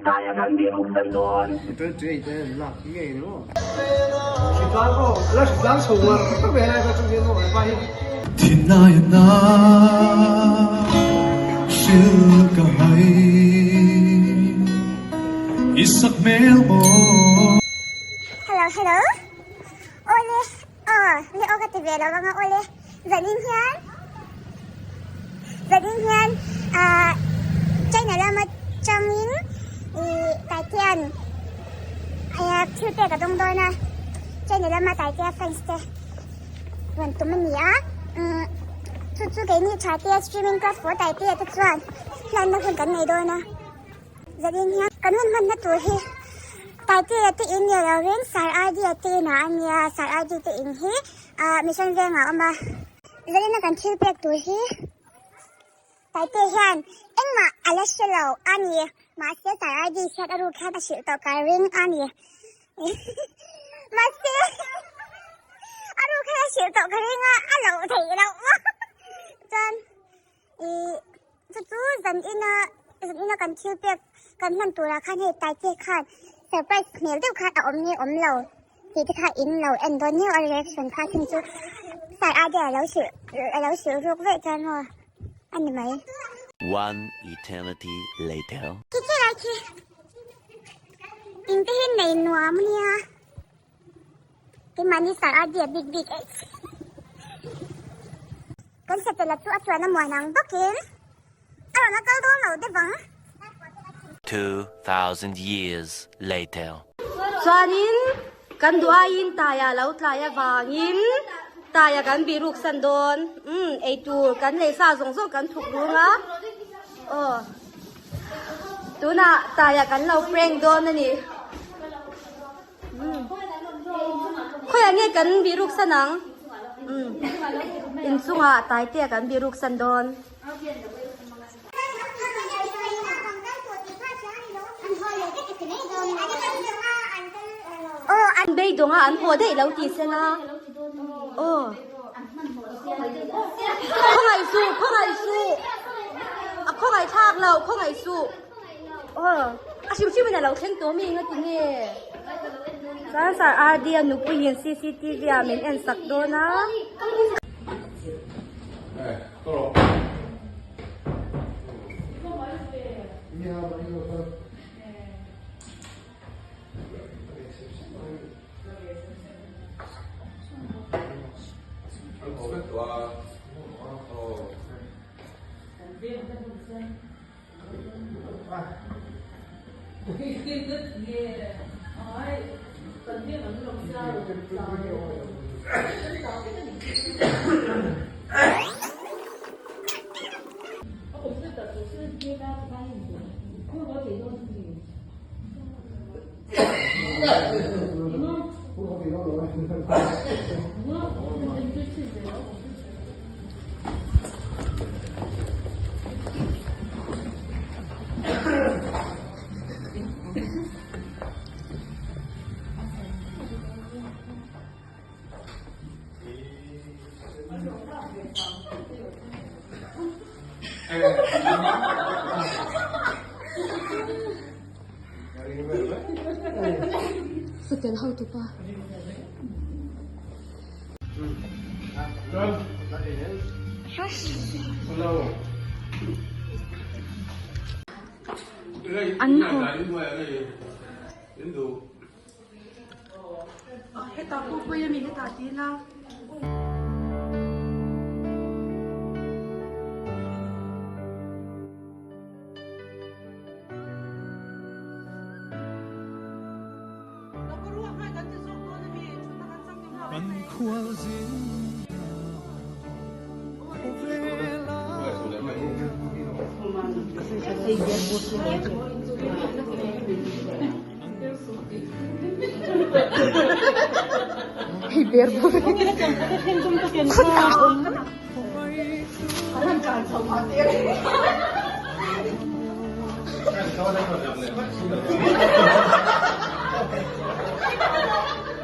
Taia kan biruk san dawn. Thinlai na hril ka hai i sak hmel maw. Hello hello awle aw le aw ka ti ve lo anga awle zanin hian zanin hian ah China lama tangin ih Taitian thil pek a dawng dawn a China lama Taitia fans te rawn tum a ni a umm chu chu keini tha te streaming platform Taitia te chuan hlanna hun kan nei dawn a. Zanin hian kan hun hmanna tur hi Taitea te in ni lovin Sir Ardia te inah a nia, Sir Ardi te in hi ah Mission Vengah a awm a. Zanina kan thil pek tur hi Taitea hian engmah a la hre lo a ni, mahse Sir Ardi hian a ruk hian a hrilh tawh ka ring a ni. Mahse a ruk hian a hrilh tawh ka ring a, a loh theih loh chuan. Ih chu chu zan ina zan ina kan thil pek kan hman turah khan hei Taite khan surprise hmel deuh khan a awm nge awm lo tih te kha in lo en dawn nia a reaction kha thing chu sir Ade a lo hrilh a lo hrilh ruk veih chuan maw a ni mai. One eternity later. Khi khi lai khi in te hi nei nuam ania keimahni sir Ade a bik bik eih. Kan satela chu a chuan a muan ang bawkin a rawn a kal dawn lo deuh ang. 2000 years later. Chuanin kan duh aiin Taia lo tlai avangin Taia kan bih ruk san dawn. Umm eitur kan lei sa zawng zawng kan thuk rung a. Aw tunah Taia kan lo prank dawn a ni. Khawiah nge kan bih ruk san ang? Umm inchungah Taitea kan bih ruk san dawn. Aw an beidawng a an haw daih lo tih sela. Aw khawngaih suh khawngaih suh a khawngaih thlak lo khawngaih suh. Aw, a hrim hrim in a lo thleng tawh mi enga ti nge? Chuan Sir RD a nupuiin cctv ah min en sak dawn a. Satel hotupa. An haw.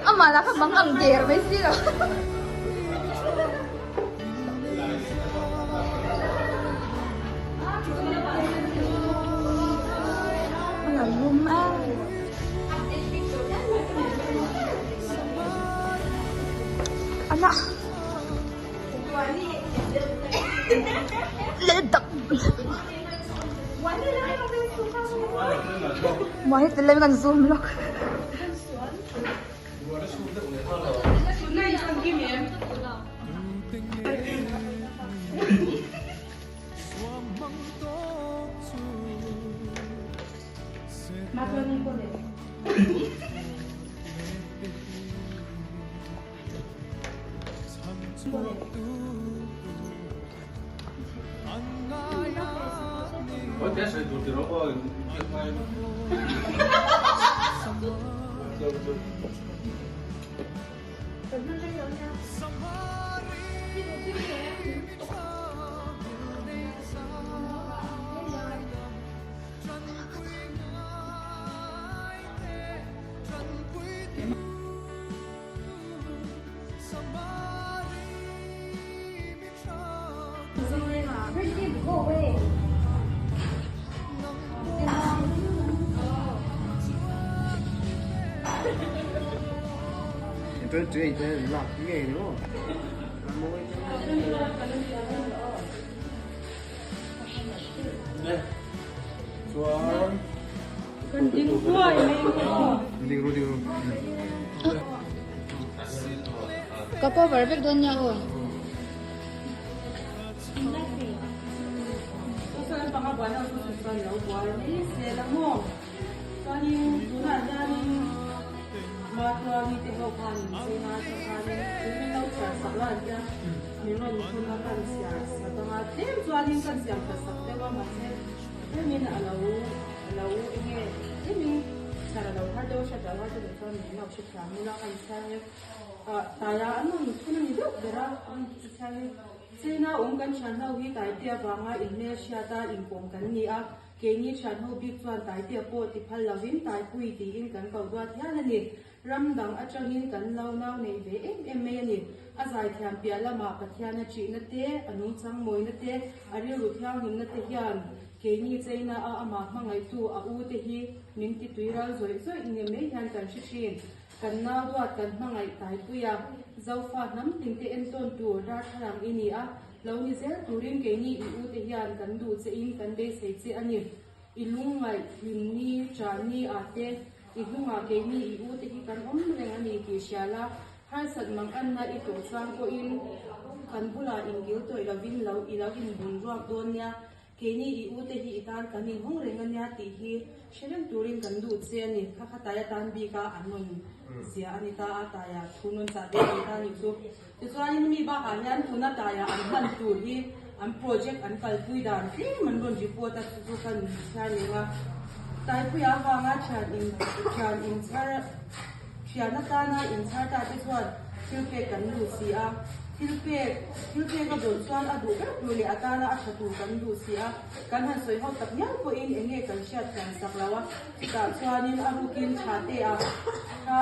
Amah lah kha bang ang der mai si lo. dawn a. Leh dak. Muah hi tel kan zoom lawk. Ka cover vek dawn nia aw. China awm kan thian ho hi Taitea vanga inhmel hriata inkawm kan ni a, keini thian ho bik chuan Taitea pawh ti phal lovin Taipui tiin kan ko ruat hial a ni. Ram dang atangin kan lo nau nei ve em em mai a ni. A zaithiam piah lamah Pathian a ṭihna te, a nungchang mawina te, a rilru thianghlimna te hian keini China a amah hmangaihtu a u te hi min ti tui ral zawih zawih ni mai hian kan hre ṭhin. Kan nau duat kan hmangaih taipui a, Zofa hnam tin te entawn tur darthlalang i ni a, lo ni zel turin keini i u te hian kan duh che in kan beisei che a ni. I lungngaih, hlimni, ṭahni ah te I hnungah keini i u te hi kan awm reng a ni tih hria la, harsat mang anna i tawh chuan pawhin kan bulah inkil tawih lovin lo i lo inbun ruak dawn nia, keini i u te hi i tan kan inhawng reng a nia tih hi hre reng turin kan duh che a ni. Kha kha taia tan bika an rawn zia a ni ta a, taia thu nawn chah ve thei ta a nih chu. Tichuanin mi bakah hian tuna taia an hman tur hi an project an kalpui dan tlem an rawn report a, chu chu kan chhiar leng a. Taipuia avanga thian in thian inchhar thian atana inchhar ta te chuan thil pek kan duh si a, thil pek thil pek a dawn chuan a duh ber tur leh atana a tha tur kan duh si a, kan han sawi ho tak mial pawhin eng nge kan hriat thiam sak lo a, chutah chuanin a rukin tha te a kha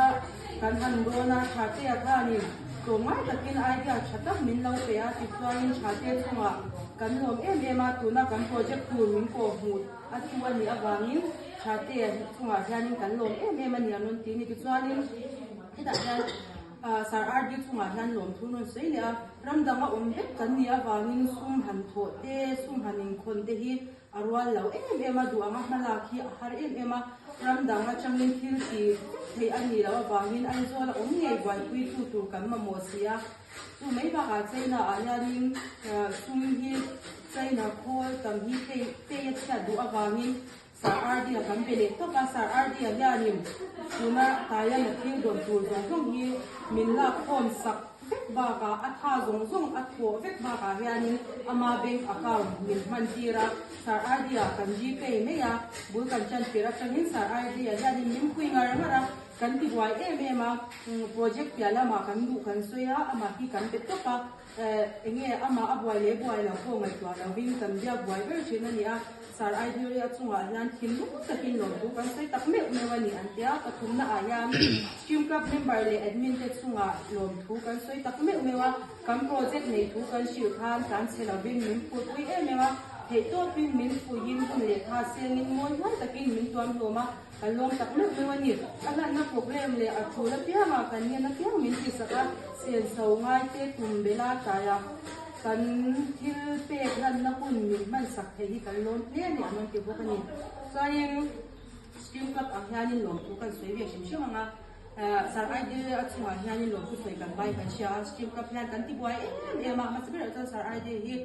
Kan han rawn a, Thatea khanin tlawmngai takin idea tha tak min lo pe a, tichuanin Thatea chungah kan lawm em em a, tuna kan project tur min kawh hmuh a chu a nih avangin Thatea chungah hianin kan lawm em em a ni an rawn ti a ni. Tichuanin hetah hian Sir RD chungah hian lawmthu an rawn sawi leh a, ram danga awm vek kan nih avangin sum han thawh te, sum han inkhawn te hi A rual lo em em a, duh anga hmalak hi a har em em a, ram dang atangin thil ti theih a nih loh avangin Aizawl a awm ngei buaipuitu tur kan mamawh si a. Chu mai bakah China ah hianin sum hi China khawl tam hi pei pei a chhiat duh avangin Sir RD-a kan be leh tawp a, Sir RD-a hianin tuna Taiwan-a thil dawn tur zawng zawng hi min lak khawm sak vek bakah a tha zawng zawng a thawh vek bakah hianin ama bank account min hman tir a, Sir Idea kan Gpay mai a, bul kan tan tir atangin Sir Idea hianin min pui ngar ngar a, kan ti buai em em a, project piah lamah kan duh kan sawi a, amah hi kan pe tawp a, enge amah a buai leh buai lo pawh ngaihtuah lovin kan biak buai ber thin a ni a, Sir Idea chungah hian thinlung takin lawmtu kan sawi tak meuh meuh a ni an ti a, pathumna ah hian Stream Club member leh admin te chungah lawmthu kan sawi tak meuh meuh a, kan project nei thu kan hrilh khan tlan chhe lovin min phutpui em em a, theihtawpin min fuihin hun lehkha sengin mawi hnuai takin min tuam hlawm a. Kan lawm tak meuh meuh a ni. A hlanna programme leh a thul apiangah kan ngen apiang min tihsak a, senso ngaite tum bela taia kan thil pek hlanna hun min hmansak thei hi kan lawm hle a ni an rawn ti bawk a ni. Chuanin Stream Club ang hianin lawmthu kan sawi ve hrim hrim ang a, Sir ID a chungah hianin lawmthu sawi kan vai kan hria a, Stream Club hian kan tibuai em em a, hmasa berah chuan Sir ID hi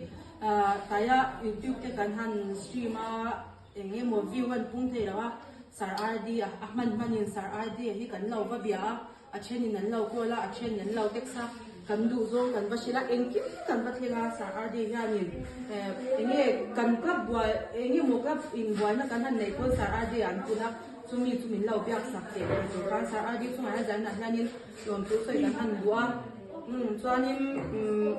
taia YouTube te kan han stream a, Eng emaw view an pung thei lo a, Sir RD a a hman hmanin Sir RD a hi kan lo va bia a, a thenin an lo call a, a then an lo text a, kan duh zawng kan va hrilh a, engkim kan va thleng a, Sir RD hianin eh eng nge kan club buai eng emaw club inbuaina kan han neih pawn Sir RD a an pun a, chumi chu min lo biak sak teh tih tur khan Sir RD chungah hian zaninah hianin lawmthu sawi kan han duh a, umm chuanin umm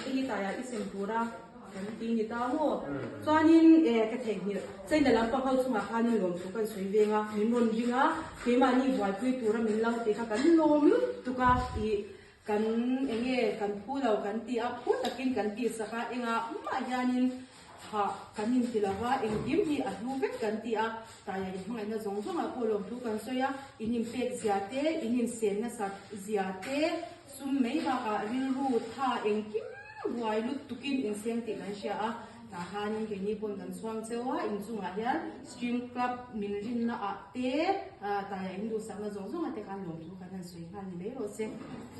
hei hi tlaiah i sem tur a. Kan ti ni ta maw? Chuanin e ka theihnghilh, China lampang ho chungah khanin lawmthu kan sawi veng a, min rawn ring a, keimahni buaipui tura min lo ti kha kan lawm lutuk a, ih kan eng nge kan phu lo kan ti a, phu takin kan tihsak a, engah mah hianin hah kan inti lo va, engkim hi a hlu vek kan ti a, taiah inhmangaihna zawng zawngah pawh lawmthu kan sawi a, in inpek zia te, in insen nasat zia te, Sum mai bakah rilru tha engkim buai lutukin inseng tih kan hria a, tah khanin keini pawn kan chhuang cheu a, inchungah hian Stream Club min rinna ah te taiah in duhsakna zawng zawng ah te khan lawmthu kan han sawi nghal ni mai rawh se.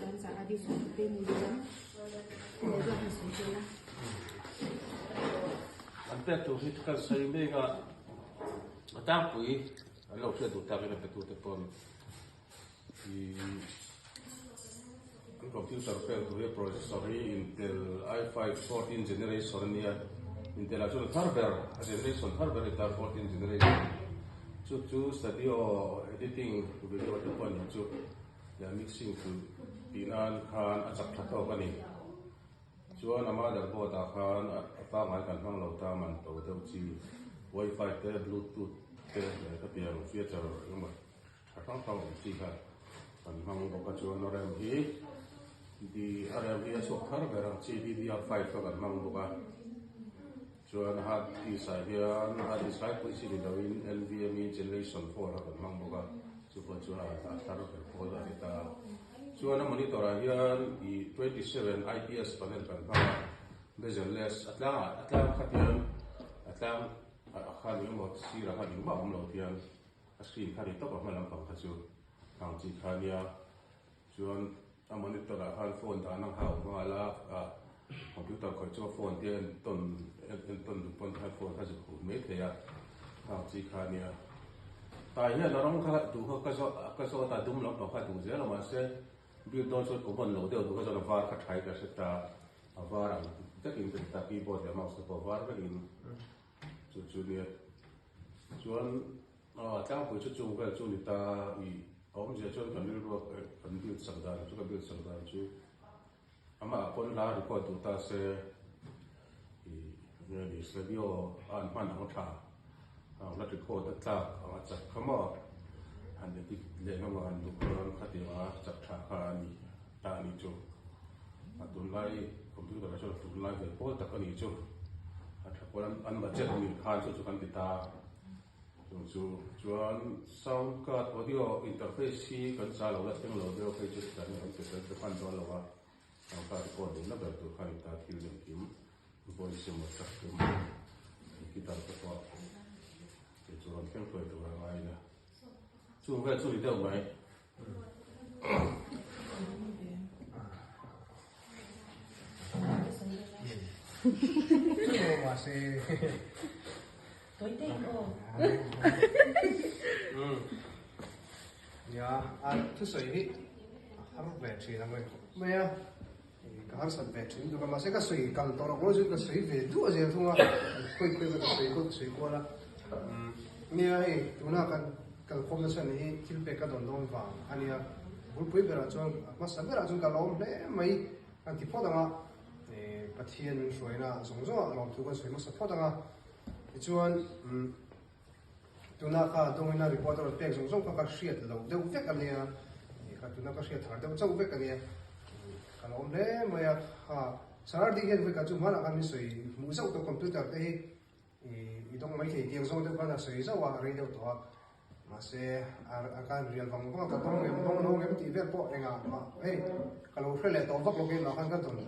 Chuan Sarah di sawi te ni chuan leh han sawi tel a. An pek tur hi kan sawi mek a, a tlangpui an lo hriat duh takin a petute pawn An computer pek tur hi processor hi Intel i5 14 generation a nia, Intel ah chuan a thar ber, a generation thar ber a ni ta 14 generation. Chu chu studio editing video te pawh a nih chu, leh mixing chu tih nan khan a chak tha tawk a ni. Chuan a motherboard ah khan a pangngai kan hmang lo ta man to deuh chi wifi te bluetooth te leh khatiang feature engemaw Tha hrang hrang awm chi kha kan hmang bawk a chuan RAM hi a RAM hi a chhuak thar ber ang chi DDR5 kha kan hmang bawk a chuan hard disk ah hian hard disk lai pawh chi ni loin NVMe generation 4 kha kan hmang bawk a chu pawh chu a thar ber pawl a ni ta a chuan a monitor ah hian ih 27 IPS panel kan hmang a bezel-less a tlangah a tlang khat hian a tlang ah khan engemaw sirah khan engmah a awm lo hian. A screen kha ri tawp a hma lampang kha chu hang chi kha nia chuan a monitor ah khan phone dan ang kha a awm nghal a ah computer khawih chu a phone te en tawn en tawn duh pawn khan phone kha zuk hmuh mai thei a hang chi kha nia tai hian a rawng kha duh kha ka zawt ka zawt a dum lampang kha duh zel a mahse build dawn chuan common lo deuh duh kha chuan a var kha tha hi ka hre ta a var ang vekin ka ti ta keyboard leh mouse te pawh a var vekin chu chu nia. Chuan aw tlangpui chu chung vel chu ni ta i awmzia chuan kan rilruak kan build sak dan chu ka build sak dan chu amah pawn hla record duh ta se i nge ni studio a an hman ang tha ang hla record a tlak ang a chak kha maw han edit leh emaw han duh chuan khatiang a chak tha kha a ni ta a ni chu a tunlai computer ah chuan tunlai ve pawl tak a ni chu. A tha pawl an budget mil khan chu chu kan ti ta chung chu chuan sound card audio interface hi kan cha lo la thleng lo deuh phei chu kan kan pe fel pe hman dawn lo a sound card record duhna ber tur khan in ta thil engkim voice emaw track emaw guitar te pawh chu chu rawn thleng hruai tur a ngai ila chung vel chu ni deuh mai. Nia, a thusawi hi a har ve thin ang khawp mai a, ka harsat ve thin tuk a, mahse ka sawi kal tawh loh chu ka sawi ve duah zel thung a, khawi khawi ka sawi kual ka sawi kual a, nia hei tuna kan kalkhawmna chhan hi thil pek ka dawn dawn vang a nia, bulpui berah chuan a hmasa berah chuan ka lawm hle mai kan ti phawt ang a, Pathian min hruaina zawng zawngah lawmthu kan sawi hmasa phawt ang a, tichuan tuna kha dawngina report a rawn pek zawng zawng kha ka hriat loh deuh vek a nia, kha tuna ka hriat thar deuh chauh vek a nia, ka lawm hle mai a, kha Sardi hian vawikhat chu hmanah khan min sawi hmuh zauh tawh computer te hi i dawng mai thei tiang zawng deuh khan a sawi zauh a, rei deuh tawh a. Mahse a khan rial vang vang a ka dawng em dawng lo em tih vel pawh engah mah hei ka lo hre leh tawh vak lo keimah khan ka dawn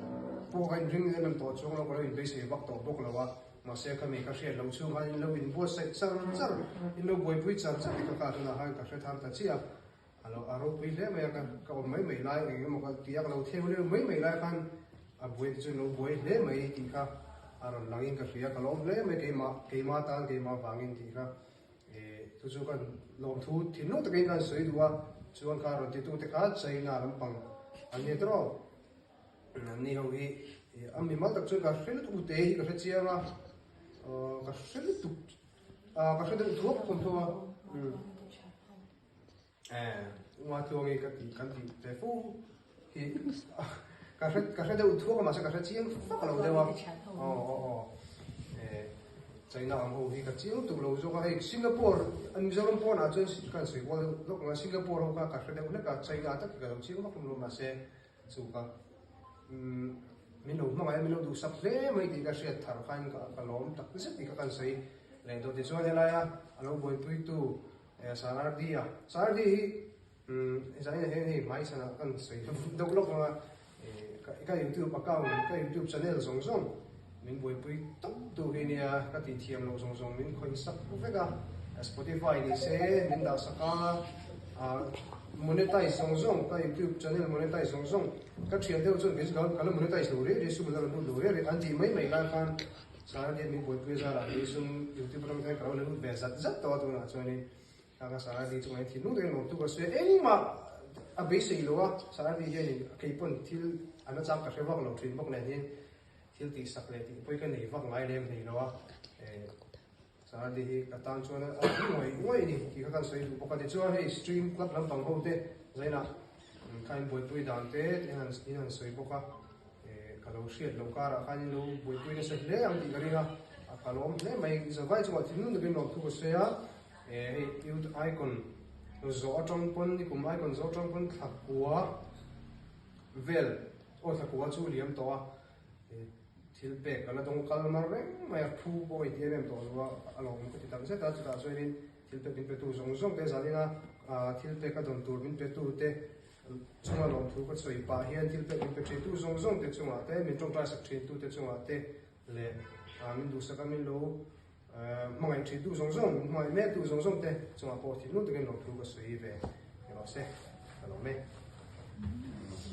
pawh ka inring em em tawh chuang lo ka lo inbeisei vak tawh bawk lo a. Mahse khami ka hriat loh chhung khan in lo inbuatsaih char char in lo buaipui char char tih ka kah tunah khan ka hre thar ta chiah a. A lo a ropui hle mai a, ka ka awm mai mai lai eng emaw ka ti a, ka lo theu leu mai mai lai khan a buai te chu lo buai hle mai tih kha a rawn lang in ka hria, ka lawm hle mai keimah keimah tan keimah vangin tih kha eh chu chu kan lawmthu thinlung takin kan sawi duh a, chuan kha rawn titu te kha China lampang an ni tawh an ni ho hi a mimal tak chuan ka hre lutuk ute hi ka hre chiang a, ka hre lutuk ka hre deuh thuak thawm thawm a. Eh, Uma tluangi ka ti kan ti ve fo hi ka hre ka hre deuh thuak a mahse ka hre chiang fak lo deuh a. Aw aw aw. Eh, China ang ho hi ka chiang tuk lo zawk a hei Singapore an Mizoram pawnah chuan kan sawi kual deuh lawk ang a Singapore ho kha ka hre deuh hlek a China tak hi ka lo chiang vak lo mahse chu ka umm min lo hmangaih a min lo duhsak hle mai tih ka hriat thar khan ka lawm tak zet tih kha kan sawi leh dawt tichuan helaia a lo buaipuitu Sardi a, Sardi hi zaina hian hei hmai chhanah kan sawi deuh lawk ang a, ka youtube account, ka youtube channel zawng zawng min buaipui tawp tu hi nia, ka tih thiam loh zawng zawng min khawih sak vek a, Spotify ni se min dah sak a, monetize zawng zawng ka youtube channel monetize zawng zawng ka thian deuh chuan kei chu ka la monetize lo riai riai sum la rawn lut lo riai riai an tih mai mai lai khan Sara hian min buaipui zarah hi sum YouTube atang hian ka lo la lut ve zat zat tawh a tunah chuanin khang a Sara hi chungah hian thinlung takin lawmtu ka sawi a, engmah a beisei lo a, Sara hi hianin kei pawn thil a la chak ka hre vak lo thin bawk nen hian thil tihsak leh tih pawi ka nei vak ngai lem hlei lo a, Sara hi ka tan chuan a hlu ngawih ngawih a ni tih kha kan sawi duh bawk a, tichuan hei stream club lampang ho te zainah kha in buaipui dan te in han sawi bawk a. Ka lo hriat loh karah khan in lo buaipui nasa hle ang tih ka ring a, a ka lawm hle mai. Zavai chungah thinlung takin lawmthu ka sawi a, hei youth icon zawh atang pawn nikum icon zawh atang pawn thla kua vel aw thla kua chu liam tawh a, thil pek ka la dawng kal mar reng mai a, phu pawh inti em em tawh lo a, a lawm ka ti tak zet a, chutah chuanin thil pek min petu zawng zawng te zanina thil pek a dawn tur min petu te Chunga lawmthu ka sawi pah hian thil pek min pe thintu zawng zawng te chungah te, min tawngtai sak thintu te chungah te leh min duhsak a min lo hmangaih thintu zawng zawng, min hmangaih mektu zawng zawng te chungah pawh thinlung takin lawmthu ka sawi ve ni rawh se, ka lawm e.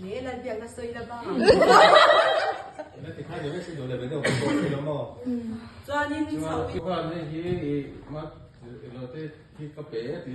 Nge Lalbiakna sawi la bang. Chuanin chho. Chuan hei hi i ma te hi ka pe ti.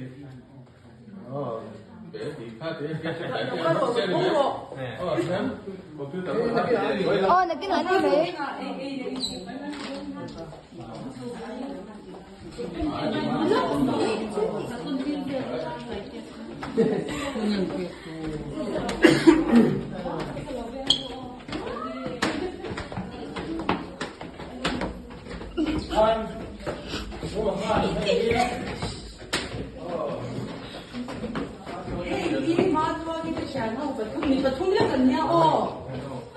Hei hi Matluangi te thian ho pathum ni pathum lek an nia aw.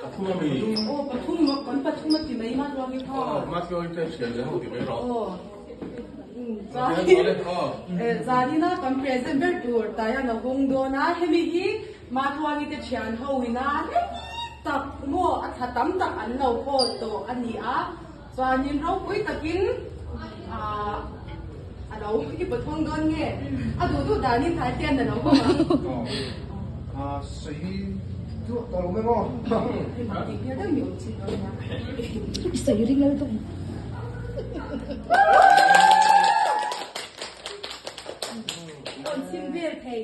Pathum a mi? Aw pathum kan pathum a ti mai Matluangi kha. Aw Matluangi te thian leh ho ti mai rawh. Aw. Chuan zanina kan present ber tur Taian a hawng dawn a hemi hi Matluangi te thian ho ina rei tak maw a thla tam tak an lo hawl tawh a ni a. Chuanin ropui takin aah a lo i pathawng dawn nge? A duh duh danin thai hian a lo hawng ang. Aw sawi duah tawh lo mai maw? Hei tih hmel deuh ni awm chin dawn nia. I sawi ring lal bawk. Awm chhin vel thei.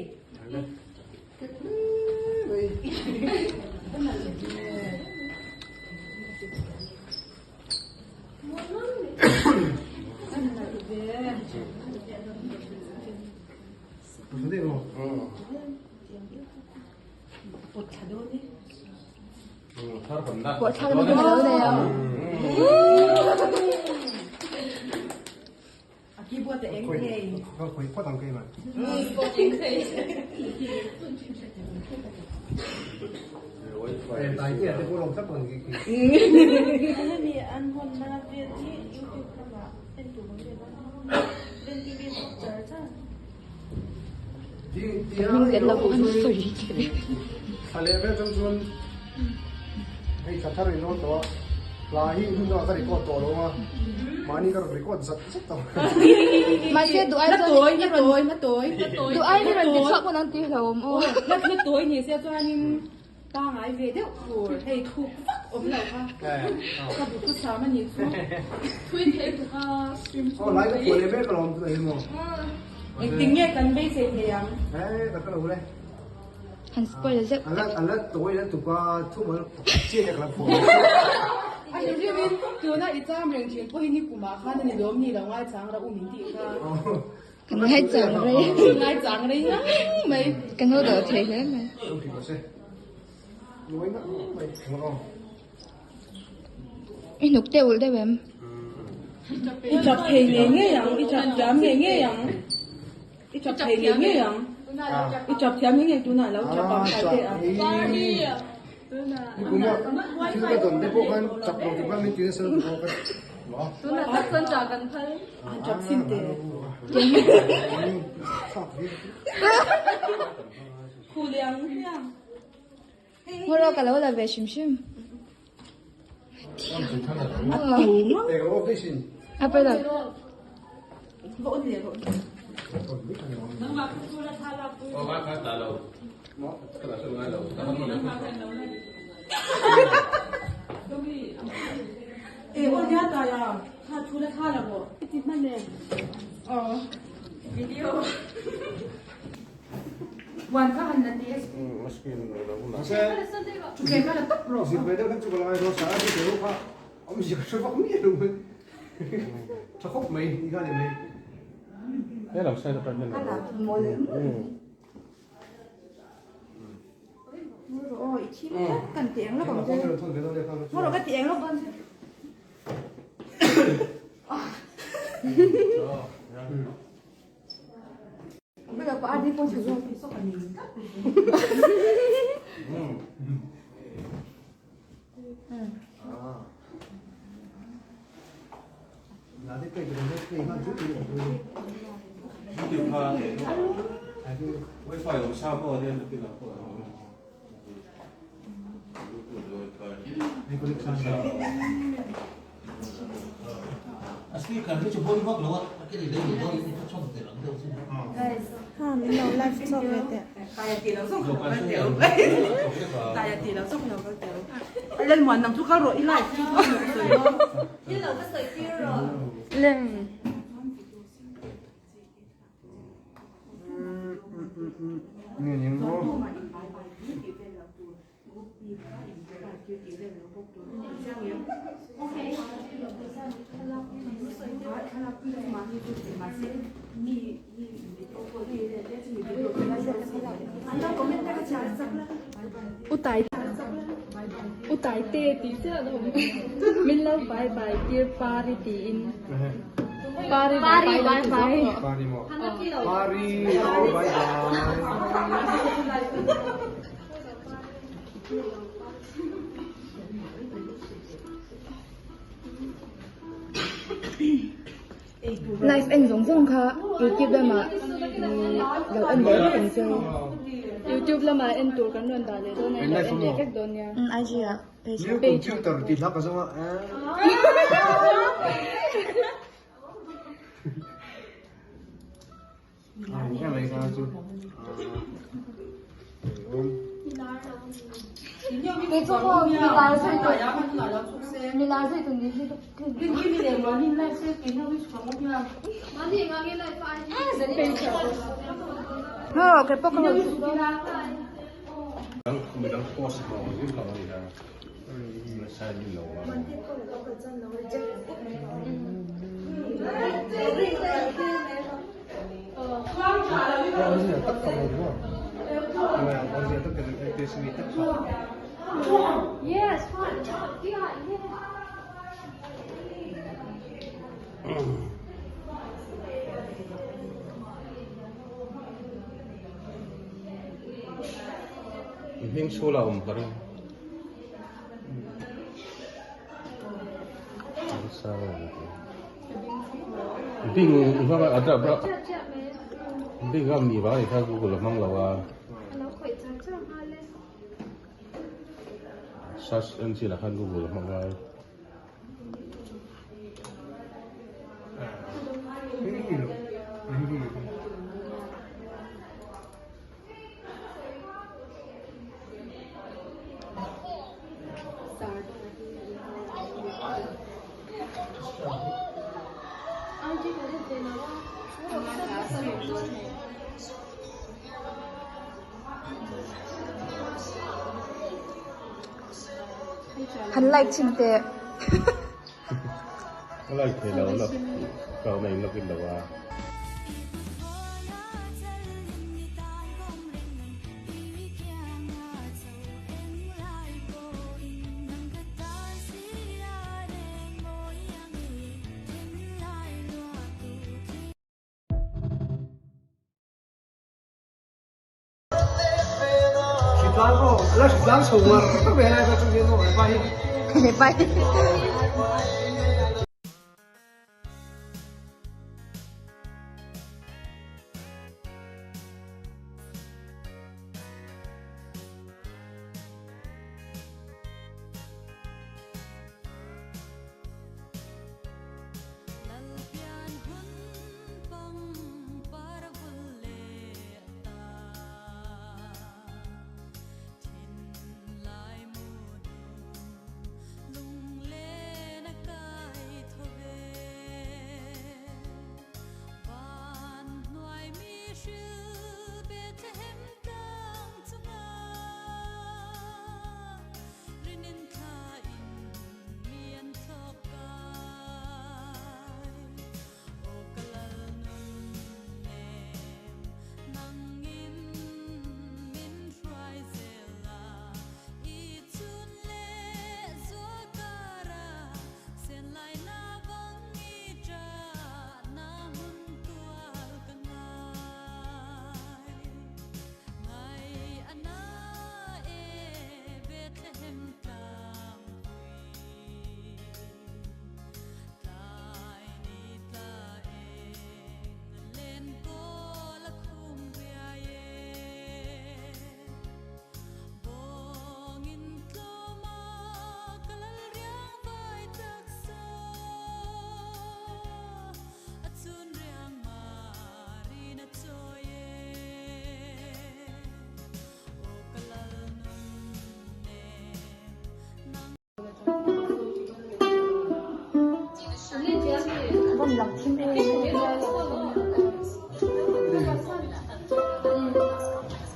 A keyboard a eng thei. Ka khawih phawt ang keimah. Tai te te pawh lawm tlat pawh ni khi. Hemi an hawnna vel hi YouTube lamah en tur awm ve dawn a, Len TV pawh char char. Ka hming tel lo pawh an sawi che. Thla leh vel chang chuan hei thla thar in rawn tawh a, hla hi hun dangah ka record tawh lo a, mahni ka rawn record zat zat tawh. Mahse duh ai chuan i rawn duh ai i rawn ti chhuak pawn an ti hlauhawm aw. Hla tawi ni se chuanin Pangai ve deuh tur hei thuk vak awm lo kha ka bu thu sam a nih chu thui thei tuk a stream Aw lai ka phuah leh mek alawm tunah hian maw. Engtin nge kan beisei thei ang? Eh ka hre lo le. Han spoil zeuh teh. A la tawi la tuk a thumal chian leh ka la phuah. A ni riuin tuna i cham reng thin pawhin i kumah khan a ni lawm ni lo ngaichang rah u min tih kha. Kan ngaichang rei. Ngaichang rei ngang mai. Kan ho dawh thei hle mai. I hnuk te ulh deuh em? I chap thei ngei ngei ang, i chap thiam ngei ngei ang. I chap thei ngei ngei ang. I chap thiam ngei ngei tunah lo chap ang khai te a. Thil ka dawn te pawh khan chap lo tur khan min ti nasa lutuk a. Tunah tak chuan chah kan phal. An chap chhin teh. Khu liang hmiang. Hmawraw ka lo la ve hrim hrim. A pawi lo. U Taite tih chiah a awm. Min lo bai bai tir Pari tiin. Pari bai bai bai. Pari maw? Pari oh bai bai. Live en zawng zawng kha YouTube lamah lo en leh vek ang che u. YouTube lamah en tur kan rawn dah leh dawn a, lo en leh vek dawn nia. IG ah page ah. New computer tih hla ka zawng a. Hming chhula awm ka ring. Bing hmanga a dap a. Big ram ni vang ani kha Google a hmang lo a. A lo khawih char char nghal e. Search engine ah khan Google a hmang ngai. Han like chhin teh. Ka like thei lo lak ka awm in login lo a.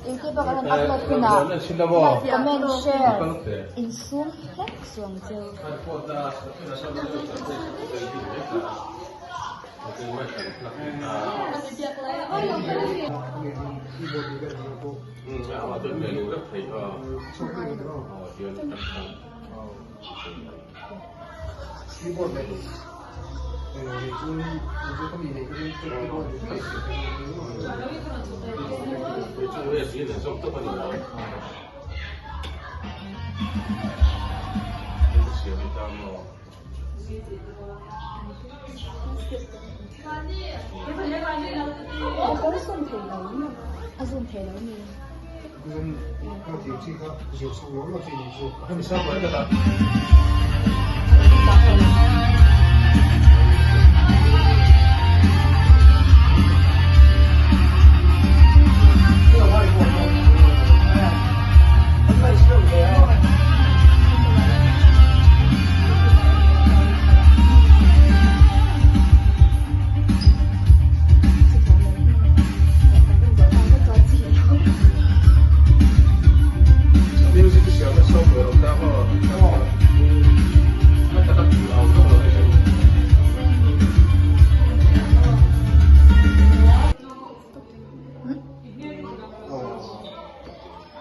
YouTube a kan rawn upload hunah like, comment, share insum hlek suang cheu. A zoom thei lo mi.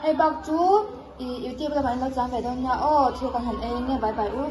Hei bak chu i youtube lamah in lo chang ve dawn nia aw thil kan han ei enge bye bye u.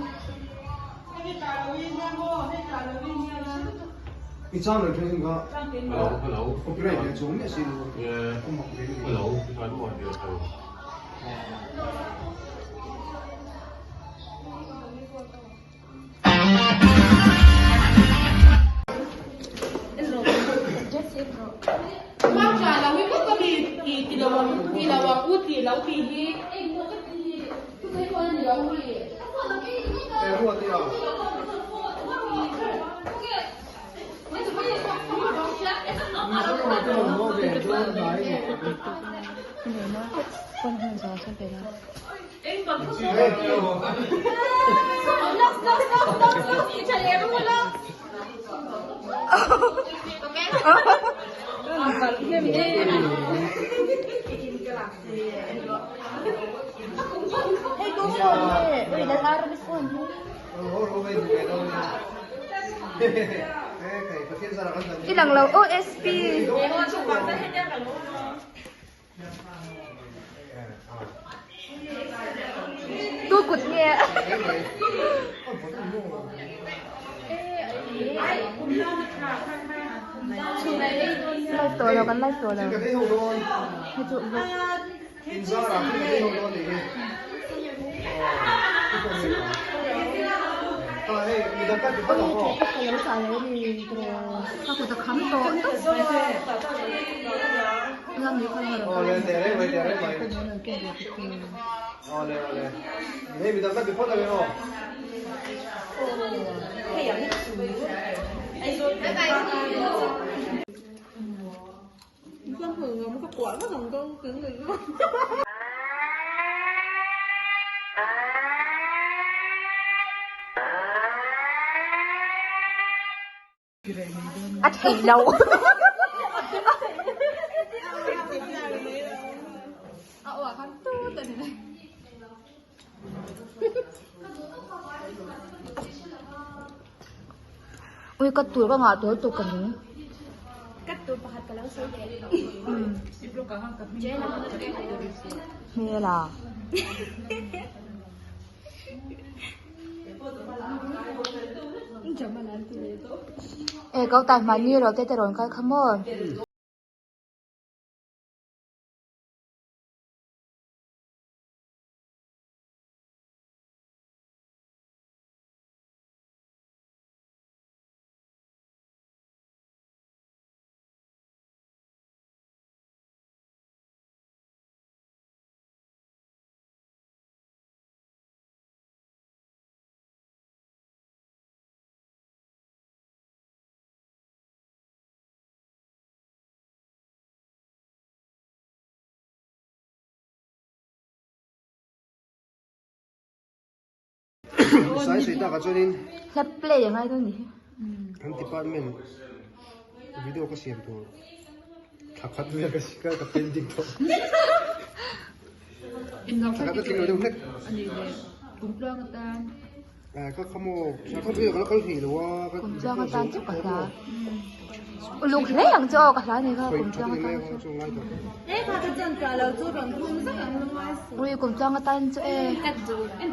I lang lo OSP. Tu kut nge. Live tawh lo kan live tawh lo. Hei chu Ka kut a kham tawh A thei lo. Ui ka tur ka ngah tur tuk ka ning. Ka tur pakhat ka lo sawi leh. Hmel a. E kau tai hmani ro te te rawn kal kha maw. Sai sawi takah chuanin Hla play a ngai dawn ni hi. Kan department video ka siam tur thla khat vel ka ka ka pending tawh. Thla khat a tling lo deuh hlek. Ka khamaw thla khat vel ka la kal thei lo a. Kum tluang atan chu ka hla. Uluk hle ang chu aw ka hla ni kha kum tluang atan chu. Ui kum tluang atan chu e. Kum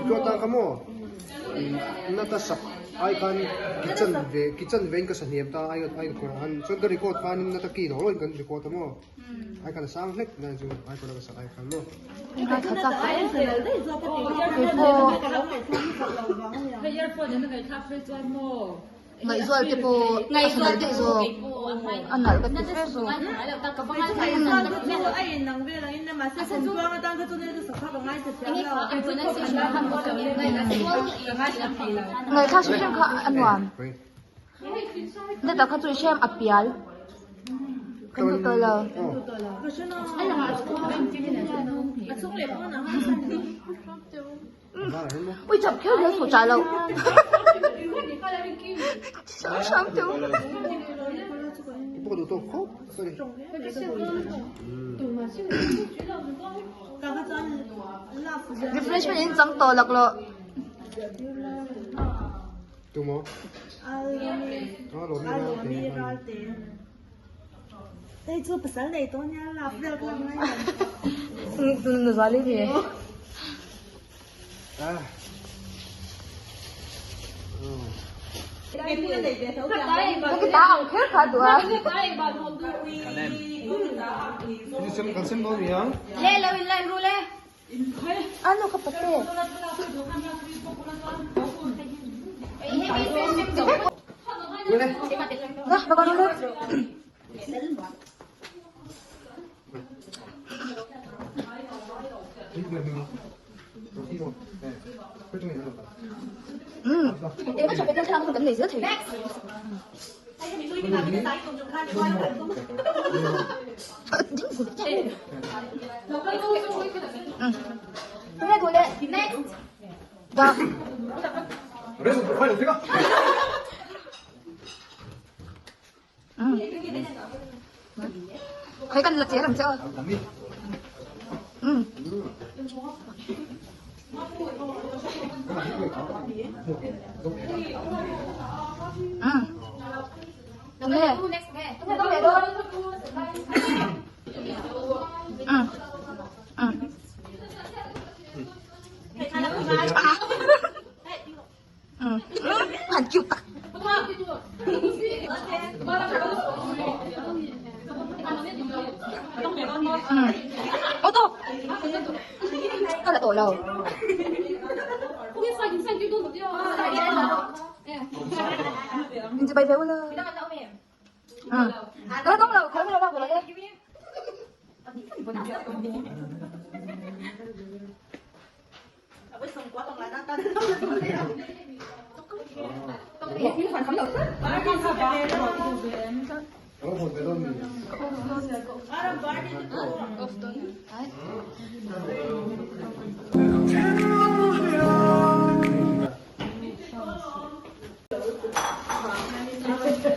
tluang atan kha maw nata sak ai khan kitchen ve kitchen vein ka sa hniam ta ai ai khawrah khan chuan ka record khanin nata ki lo loin kan record a maw. Ai khan a sang hlek na chu ai kawt a ka sak ai khan maw. Ngaithla chak ta em. Keipawh ngaihzual te pawh a sa nalh daih zawk a nalh ka ti fe zawk. Ngaihthlak hrim hrim kha a nuam. Data kha chu i hriam a pial. Kan duh tawh lo. Ui chap kher hian suh chah loh. Hram hram teu. Refreshment in chang tawh laklawh. Tumaw? Alawmi Ralte. Hei chu pasal nei tawh ania lap vel ka la ngai lo. Nuzali ni. Ah. Ka ta ang kher kha duh a. Kan sem dawn ni ang. Le lo in lai ru le. Ano ka pate? Na, baka ru le. Khai kan la che lam che aw. Han cute tak. Ô tô. Ka la tawh lo. Inchibai ve ula. Ka la tawng lo, khawi lo lo le.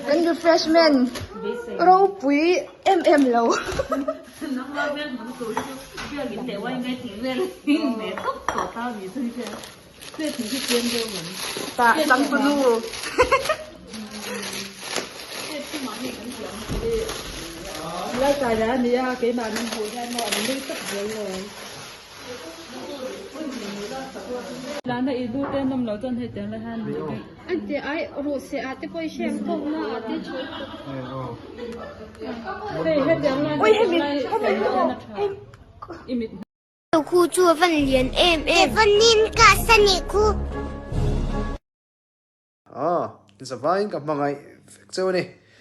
Kan refreshment ropui em em lo. Tah changtunu. Ui hemi hemi hei. Khu chu a van lian em em. Evanin ka sani khu. Aw, zavaiin ka hmangaih vek cheu a ni.